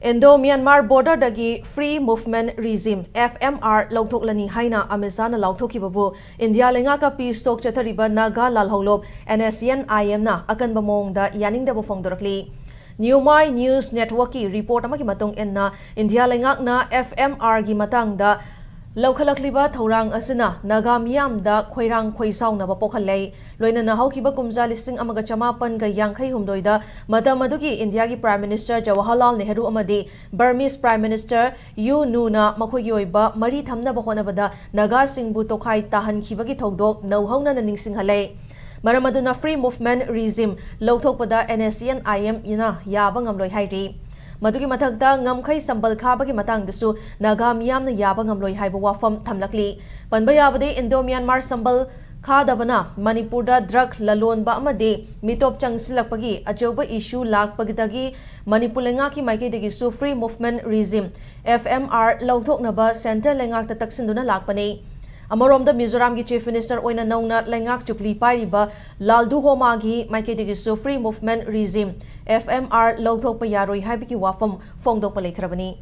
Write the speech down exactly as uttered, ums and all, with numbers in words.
Indo-Myanmar borderꯗꯒꯤ Free Movement Regime, F M R, ꯂꯧꯊꯣꯛꯂꯅꯤ ꯍꯥꯏꯅ Amit ꯁꯥꯍꯅ ꯂꯥꯎꯊꯣꯛꯈꯤꯕꯕꯨ India ꯂꯩꯉꯥꯛꯀ peace talk ꯆꯠꯊꯔꯤꯕ Naga ꯂꯥꯜꯍꯧꯂꯨꯞ, N S CN I M, ꯅ ꯑꯀꯟꯕ ꯃꯑꯣꯡꯗ ꯌꯥꯅꯤꯡꯗꯕ ꯐꯣꯡꯗꯣꯔꯛꯂꯤ꯫ Newmai News Networkꯀꯤ report ꯑꯃꯒꯤ ꯃꯇꯨꯡ ꯏꯟꯅ, ꯏꯟꯗꯤꯌꯥ ꯂꯩꯉꯥꯛꯅ F M Rꯒꯤ ꯃꯇꯥꯡꯗ ꯂꯧꯈꯠꯂꯛꯂꯤꯕ ꯊꯧꯔꯥꯡ ꯑꯁꯤꯅ ꯅꯥꯒꯥ ꯃꯤꯌꯥꯝꯗ ꯈꯣꯏꯔꯥꯡ ꯈꯣꯏꯁꯥꯎꯅꯕ ꯄꯣꯛꯍꯜꯂꯦ꯫ ꯂꯣꯏꯅꯅ ꯍꯧꯈꯤꯕ ꯀꯨꯝꯖꯥ ꯂꯤꯁꯤꯡ ꯑꯃꯒ ꯆꯃꯥꯄꯟꯒ ꯌꯥꯡꯈꯩ ꯍꯨꯝꯗꯣꯏꯗ ꯃꯇꯝ ꯑꯗꯨꯒꯤ ꯏꯟꯗꯤꯌꯥꯒꯤ Prime Minister ꯖꯋꯥꯍꯔꯂꯥꯜ ꯅꯦꯍꯔꯨ ꯑꯃꯗꯤ Burmese Prime Minister U Nu ꯅ ꯃꯈꯣꯏꯒꯤ ꯑꯣꯏꯕ ꯃꯔꯤ ꯊꯝꯅꯕ ꯍꯣꯠꯅꯕꯗ ꯅꯥꯒꯥꯁꯤꯡꯕꯨ ꯇꯣꯈꯥꯏ ꯇꯥꯍꯟꯈꯤꯕꯒꯤ ꯊꯧꯗꯣꯛ ꯅꯧꯍꯧꯅꯅ ꯅꯤꯡꯁꯤꯡꯍꯜꯂꯦ꯫ ꯃꯔꯝ ꯑꯗꯨꯅ Free Movement Regime ꯂꯧꯊꯣꯛꯄꯗ N S C N I M ꯅ ꯌꯥꯕ ꯉꯝꯂꯣꯏ ꯍꯥꯏꯔꯤ꯫ ꯃꯗꯨꯒꯤ ꯃꯊꯛꯇ ꯉꯝꯈꯩ ꯁꯝꯕꯜ ꯈꯥꯕꯒꯤ ꯃꯇꯥꯡꯗꯁꯨ ꯅꯥꯒꯥ ꯃꯤꯌꯥꯝꯅ ꯌꯥꯕ ꯉꯝꯂꯣꯏ ꯍꯥꯏꯕ ꯋꯥꯐꯝ ꯊꯝꯂꯛꯂꯤ꯫ ꯄꯟꯕ ꯌꯥꯕꯗꯤ, Indo-Myanmar ꯁꯝꯕꯜ ꯈꯥꯗꯕꯅ ꯃꯅꯤꯄꯨꯔꯗ drug ꯂꯂꯣꯟꯕ ꯑꯃꯗꯤ ꯃꯤꯇꯣꯞ ꯆꯪꯁꯤꯜꯂꯛꯄꯒꯤ ꯑꯆꯧꯕ issue ꯂꯥꯛꯄꯗꯒꯤ ꯃꯅꯤꯄꯨꯔ ꯂꯩꯉꯥꯛꯀꯤ ꯃꯥꯏꯀꯩꯗꯒꯤꯁꯨ Free Movement Regime, F M R, ꯂꯧꯊꯣꯛꯅꯕ centre ꯂꯩꯉꯥꯛꯇ ꯇꯛꯁꯤꯟꯗꯨꯅ ꯂꯥꯛꯄꯅꯤ꯫ ꯑꯃꯔꯣꯝꯗ, ꯃꯤꯖꯣꯔꯥꯝꯒꯤ Chief Minister ꯑꯣꯏꯅ ꯅꯧꯅ ꯂꯩꯉꯥꯛ ꯖꯨꯕꯤꯂꯤ ꯄꯥꯏꯔꯤꯕ ꯂꯥꯜꯗꯨ ꯍꯣꯃꯥꯒꯤ ꯃꯥꯏꯀꯩꯗꯒꯤꯁꯨ Free Movement Regime, F M R, ꯂꯧꯊꯣꯛꯄ ꯌꯥꯔꯣꯏ ꯍꯥꯏꯕꯒꯤ ꯋꯥꯐꯝ ꯐꯣꯡꯗꯣꯛꯄ ꯂꯩꯈ꯭ꯔꯕꯅꯤ꯫